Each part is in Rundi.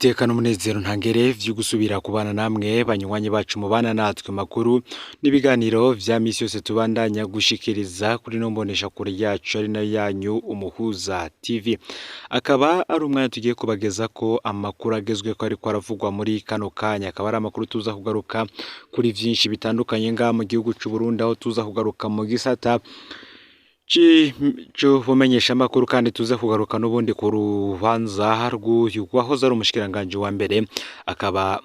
N'iteka n'umunezero ntangere vyo gusubira kubana namwe banywanyi bacu mubana natwe makuru n'ibiganiro vya misi yose tubandanya gushikiriza kuri no mbonesha kure yacu ari nayo yanyu Umuhuza TV. Akaba ari umwanya tugiye kubageza ko amakuru agezweko ariko aravugwa muri kano kanya, akaba ari amakuru tuza kugaruka kuri vyinshi bitandukanye ngaha mu gihugu c'u Burundi, aho tuza kugaruka mu gisata c'ubumenyeshamakuru, kandi tuze kugaruka n'ubundi ku rubanza rw'uyu wahoze ari umushikiranganji wa mbere akaba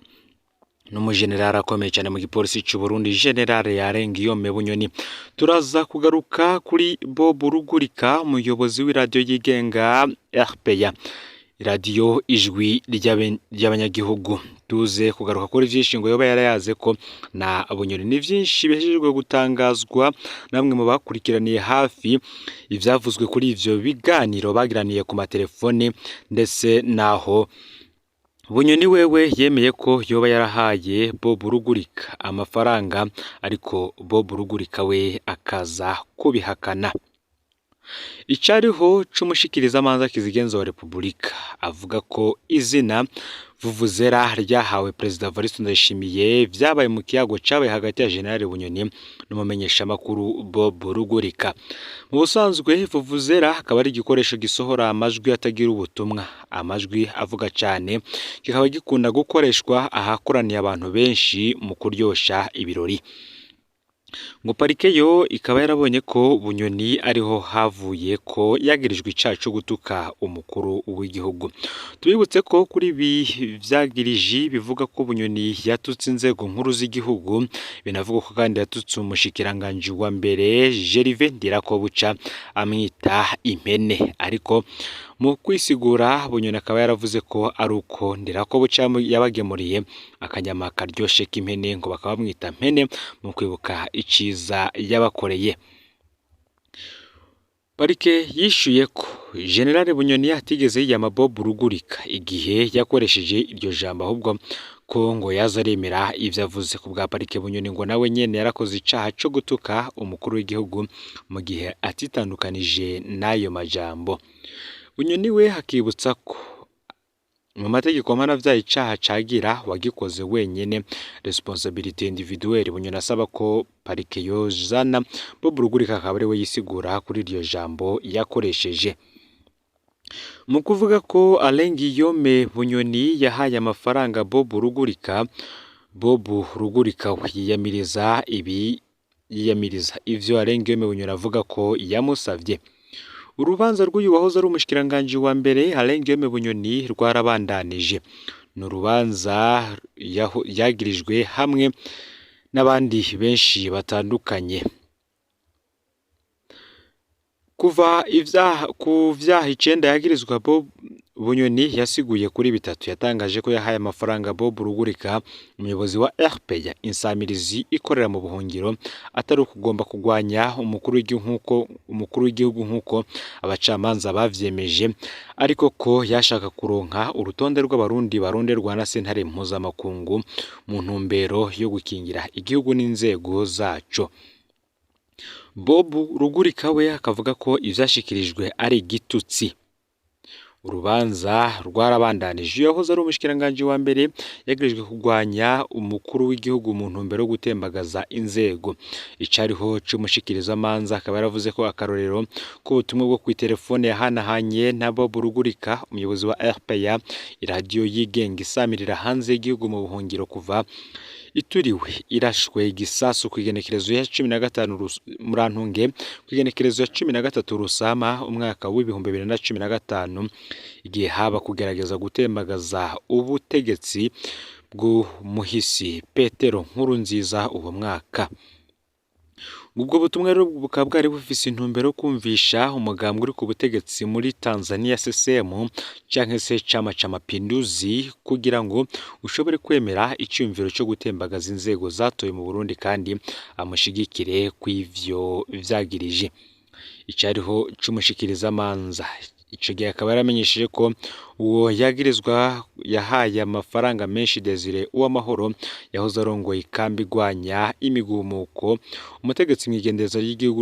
n'umujenerali akomeye cyane mu gipolisi c'u Burundi, General Yarengiyome Bunyoni. Turaza kugaruka kuri Bob Rugurika, umuyobozi w'iradiyo yigenga RPA, iradiyo ijwi ry'abanyagihugu. Tuze kugaruka kuri vyinshi ngo yoba yarayaze ko na Bunyoni. Ni vyinshi bihejejwe gutangazwa namwe mu bakurikiraniye hafi ivyavuzwe kuri ivyo biganiro bagiraniye ku matelefone, ndetse naho Bunyoni wewe yemeye ko yoba yarahaye Bob Rugurika amafaranga, ariko Bob Rugurika we akaza kubihakana. Icariho c'umushikirizamanza kizigenza wa Repubulika avuga ko izina Vuvuzera ryahawe Perezida Evariste Ndayishimiye vyabaye mu kiyago cabaye hagati ya General Bunyoni n'umumenyeshamakuru Bob Rugurika. Mu busanzwe Vuvuzera akaba ari igikoresho gisohora amajwi atagira ubutumwa, amajwi avuga cane, kikaba gikunda gukoreshwa ahakoraniye abantu benshi mu kuryosha ibirori. Ngo parike yo ikaba yarabonye ko Bunyoni ariho havuye ko yagirijwe icaha co gutuka umukuru w'igihugu. Tubibutse ko kuri ibi vyagiriji bivuga ko Bunyoni yatutse inzego nkuru z'igihugu, binavugwa ko kandi yatutse umushikiranganji wa mbere Gervais Ndirakobuca amwita impene, ariko mu kwisigura Bunyoni akaba yaravuze ko ari uko Ndirakobuca yabagemuriye akanyama karyoshe k'impene, ngo bakaba bamwita mpene mu kwibuka iciza yabakoreye. Parike yishuye ko General Bunyoni atigeze yiyama Bob Rugurika igihe yakoresheje iryo jambo, ahubwo ko ngo yaza aremera ivyo avuze. Ku bwa parike, Bunyoni ngo nawe nyene yarakoze icaha co gutuka umukuru w'igihugu mu gihe atitandukanije n'ayo majambo. Bunyoni we akibutsa ko mu mategeko mpanavyaha icaha cagira wagikoze wenyene, responsabilité individuelle. Bunyoni asaba ko parike yozana Bob Rugurika akaba ariwe yisigura kuri iryo jambo yakoresheje. Mu kuvuga ko Alain Guillaume Bunyoni yahaye amafaranga Bob Rugurika, Bob Rugurika we yiyamiriza ibi, yiyamiriza ivyo Alain Guillaume Bunyoni avuga ko yamusavye. Urubanza rw'uyu wahoze ari umushikiranganji wa mbere Alain Guillaume Bunyoni rwarabandanije. Ni urubanza yagirijwe hamwe n'abandi benshi batandukanye. Kuva ivyaha ku vyaha 9 yagirizwa, Bob Bunyoni yasiguye kuri bitatu. Yatangaje ko yahaye amafaranga Bob Rugurika, umuyobozi wa RPA, insamirizi ikorera mu buhungiro, atari ukugomba kugwanya umukuru w'igihugu nk'uko abacamanza bavyemeje, ariko ko yashaka kuronka urutonde rw'abarundi baronderwa na sentare mpuzamakungu mu ntumbero yo gukingira igihugu n'inzego zaco. Bob Rugurika we akavuga ko ivyashikirijwe ari igitutsi. Urubanza rwarabandanije. Uyu yahoze ari umushikiranganji wa mbere yagirijwe kugwanya umukuru w'igihugu mu ntumbero yo gutembagaza inzego. Icariho c'umushikirizamanza akaba yaravuze ko akarorero k'ubutumwa bwo kw'iterefone yahanahanye na Bob Rugurika, umuyobozi wa RPA, iradiyo yigenga isamirira hanze y'igihugu mu buhungiro kuva ituriwe irashwe igisasu kw'igenekerezo ya 15 Murantunge, kw'igenekerezo ya 13 Rusama umwaka w'2015, igihe haba kugerageza gutembagaza ubutegetsi bw'umuhisi Petero Nkurunziza uwo mwaka. Ubwo butumwa rero bukaba bwari bufise intumbero yo kumvisha umugambwe uri ku butegetsi muri Tanzania, CCM canke se Chama cha Mapinduzi, kugira ngo ushobore kwemera iciyumviro co gutembagaza inzego zatowe mu Burundi kandi amushigikire kw'ivyo vyagirije. Icariho c'umushikirizamanza ico gihe akaba yaramenyesheje ko uwo yagirizwa yahaye amafaranga menshi Desire Uwamahoro, yahoze arongoye ikambi igwanya imigumuko, umutegetsi mw'igendereza ry'igihugu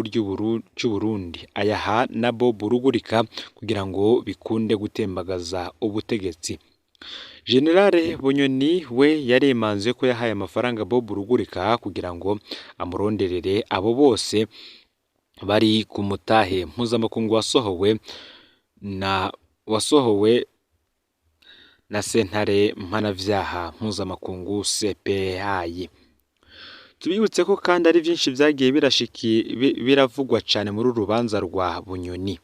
c'Uburundi, ayaha na Bob Rugurika kugira ngo bikunde gutembagaza ubutegetsi. Generale Bunyoni we yaremanze ko yahaye amafaranga Bob Rugurika kugira ngo amuronderere abo bose bari ku mutahe mpuzamakungu wasohowe na sentare mpanavyaha mpuzamakungu CPI. Tubibutse ko kandi ari vyinshi vyagiye biravugwa cane muri uru rubanza rwa Bunyoni.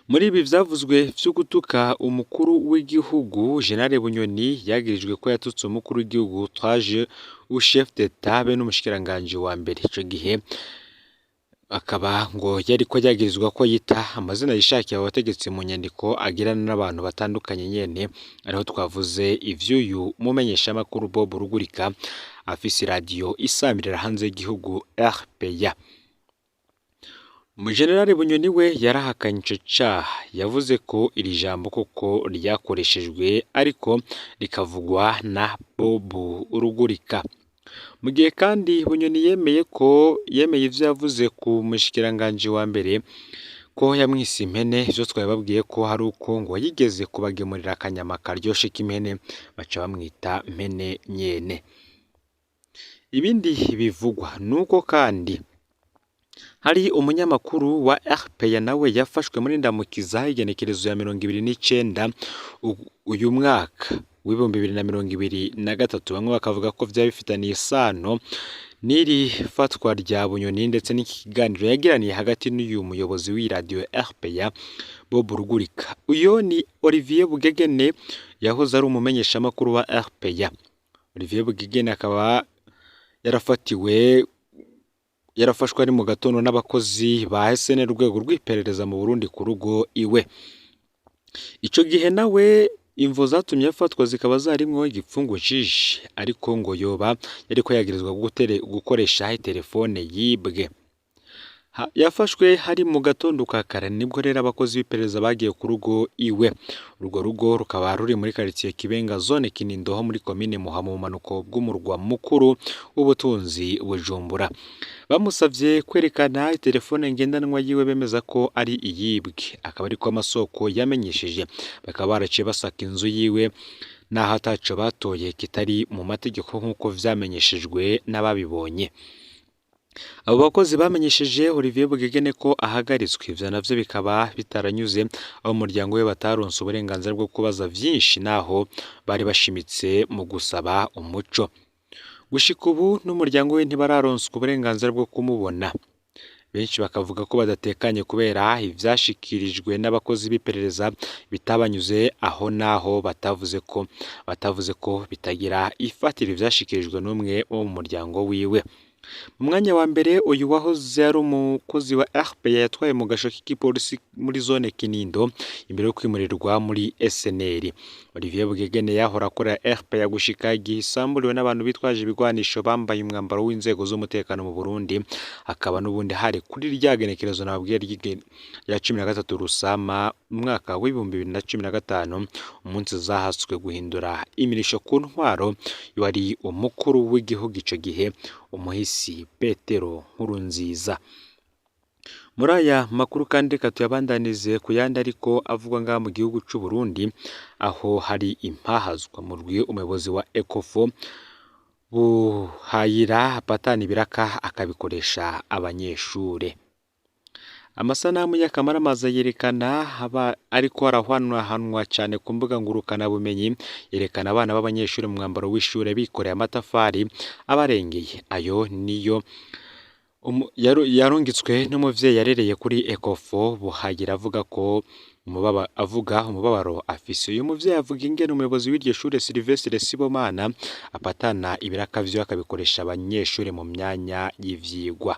Muri ibi vyavuzwe vyo gutuka umukuru w'igihugu, General Bunyoni yagirijwe ko yatutse umukuru w'igihugu outrage au chef d'État be n'umushikiranganji wa mbere. Ico gihe akaba ngo yariko yagirizwa ko yita amazina yishakiye abo bategetsi mu nyandiko agirana n'abantu batandukanye nyene, ariho twavuze ivy'uyu mumenyeshamakuru Bob Rugurika afise iradiyo isamirira hanze y'igihugu RPA. General Bunyoni we yarahakanye ico caha, yavuze ko iri jambo koko ryakoreshejwe ariko rikavugwa na Bob Rugurika. Mu gihe kandi Bunyoni yemeye ko yemeye ivyo yavuze ku mushikiranganji wa mbere ko yamwise impene, ivyo twababwiye ko hari uko ngo yigeze kubagemurira akanyama karyoshe k'impene baca bamwita mpene nyene. Ibindi bivugwa nuko kandi hari umunyamakuru wa RPA nawe yafashwe muri Ndamukiza igenekerezo ya 29 uyu mwaka w'2023, bamwe bakavuga ko vyaba bifitaniye isano n'iri fatwa rya Bunyoni ndetse n'iki kiganiro yagiraniye hagati n'uyu muyobozi w'iradiyo RPA Bob Rugurika. Uyo ni Olivier Bugegene yahoze ari umumenyeshamakuru wa RPA. Olivier Bugegene akaba yarafashwe ari mu gatondo n'abakozi ba SN, urwego rw'iperereza mu Burundi, ku rugo iwe. Ico gihe nawe imvo zatumye afatwa zikaba zarimwo igipfungu cinshi, ariko ngo yoba yariko yagirizwa gukoresha telefone yibwe. Yafashwe hari mu gatondo ka kare, nibwo rero abakozi b'iperereza bagiye ku rugo iwe. Urwo rugo rukaba ruri muri quartier Kibenga, zone Kinindo, ho muri komine Muha, mu bumanuko bw'umurwa mukuru w'ubutunzi Bujumbura. Bamusavye kwerekana telefone ngendanwa yiwe bemeza ko ari iyibwe, akaba ariko amasoko yamenyesheje. Bakaba baraciye basaka inzu yiwe naho ataco batoye kitari mu mategeko nk'uko vyamenyeshejwe n'ababibonye. Abo bakozi bamenyesheje Olivier Bugegene ko ahagaritswe, ivyo navyo bikaba bitaranyuze abo umuryango we bataronse uburenganzira bwo kubaza vyinshi naho bari bashimitse mu gusaba umuco. Gushika ubu n'umuryango we ntibararonswa uburenganzira bwo kumubona. Benshi bakavuga ko badatekanye kubera ivyashikirijwe n'abakozi b'iperereza bitabanyuze, aho naho batavuze ko bitagira ifatiro ivyashikirijwe n'umwe wo mu muryango wiwe. Mu mwanya wa mbere uyu wahoze ari umukozi wa RPA yatwaye mu gasho k'igipolisi muri zone Kinindo imbere yo kwimurirwa muri SNR. Olivier Bugegene yahora akorera RPA gushika igihe isamburiwe n'abantu bitwaje ibigwanisho bambaye umwambaro w'inzego z'umutekano mu Burundi, akaba n'ubundi hari kuri rya genekerezo nababwiye rya 13 Rusama umwaka w'2015, umunsi zahaswe guhindura imirisho ku ntwaro wari umukuru w'igihugu ico gihe, umuhisi Petero Nkurunziza. Muri aya makuru kandi reka tuyabandanize ku yandi ariko avugwa ngaha mu gihugu c'u Burundi, aho hari impahazwa mu rwi umuyobozi wa Ecofo Buhayira apatana ibiraka akabikoresha abanyeshure. Amasanamu y'akamaramaza yerekana aba ariko arahwanwahanwa cyane ku mbuga ngurukanabumenyi, yerekana abana b'abanyeshuri mu mwambaro w'ishure bikoreye amatafari abarengeye. Ayo niyo yarungitswe n'umuvyeyi yarereye kuri Ecofo Buhayira avuga ko avuga umubabaro afise. Uyu muvyeyi avuga ingene umuyobozi w'iryo shure Sylvestre Sibomana apatana ibiraka vyiwe akabikoresha abanyeshure mu myanya y'ivyigwa.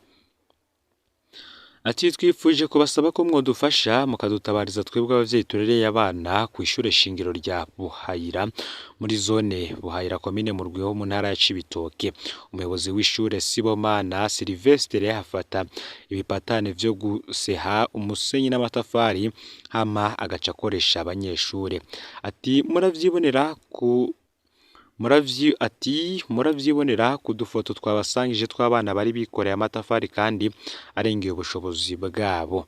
Ati: "Twifuje kubasaba ko mwodufasha mukadutabariza twebwe abavyeyi turereye abana kw'ishure shingiro rya Buhayira muri zone Buhayira, komine Murwi ho mu ntara ya Cibitoke. Umuyobozi w'ishure Sibomana Sylvestre afata ibipatane vyo guseha umusenyi n'amatafari hama agaca akoresha abanyeshure." Ati: "Muravyibonera ku dufoto twabasangije tw'abana bari bikoreye amatafari kandi arengeye ubushobozi bwabo."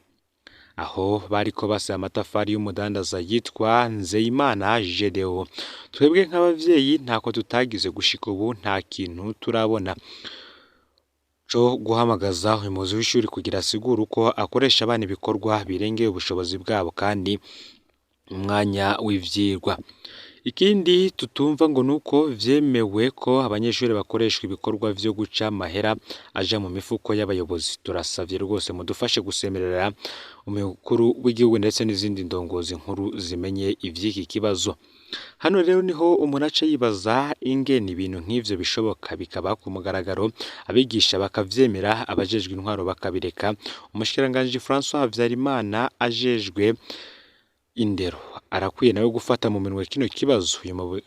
Aho bariko basaya amatafari y'umudandaza yitwa Nzeyimana Gedeo. Twebwe nk'abavyeyi ntako tutagize gushika ubu nta kintu turabona co guhamagaza umuyobozi w'ishuri kugira asigure uko akoresha abana ibikorwa birengeye ubushobozi bwabo kandi umwanya w'ivyigwa. Ikindi tutumva ngo nuko vyemewe ko abanyeshuri bakoreshwa ibikorwa vyo guca amahera aja mu mifuko y'abayobozi. Turasavye rwose mudufashe gusemerera umukuru w'igihugu ndetse n'izindi ndongozi nkuru zimenye ivy'iki kibazo. Hano rero niho umuntu aca yibaza ingene ibintu nk'ivyo bishoboka bikaba ku mugaragaro, abigisha bakavyemera, abajejwe intwaro bakabireka. Umushikiranganji François Habyarimana ajejwe indero arakwiye nawe gufata mu minwe kino kibazo.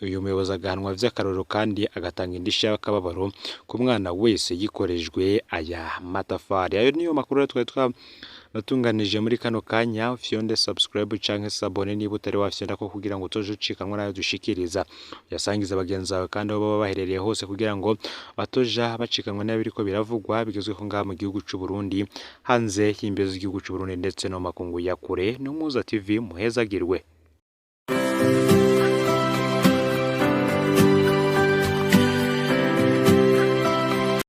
Uyu muyobozi agahanwa vy'akarorero kandi agatanga indishyi y'akababaro ku mwana wese yikorejwe aya matafari. Ayo niyo makuru rero twari twabatunganije muri kano kanya. Fyonde subscribe canke s'abonner niba utari wafyonda ko kugira ngo utoje ucikanwa nayo dushikiriza, uyasangize bagenzi bawe kandi aho baba baherereye hose kugira ngo batoja bacikanwa n'ibiriko biravugwa bigezweho ngaha mu gihugu c'u Burundi, hanze y'imbibe z'igihugu c'u Burundi ndetse no mu makungu ya kure. N'Umuhuza TV, muhezagirwe.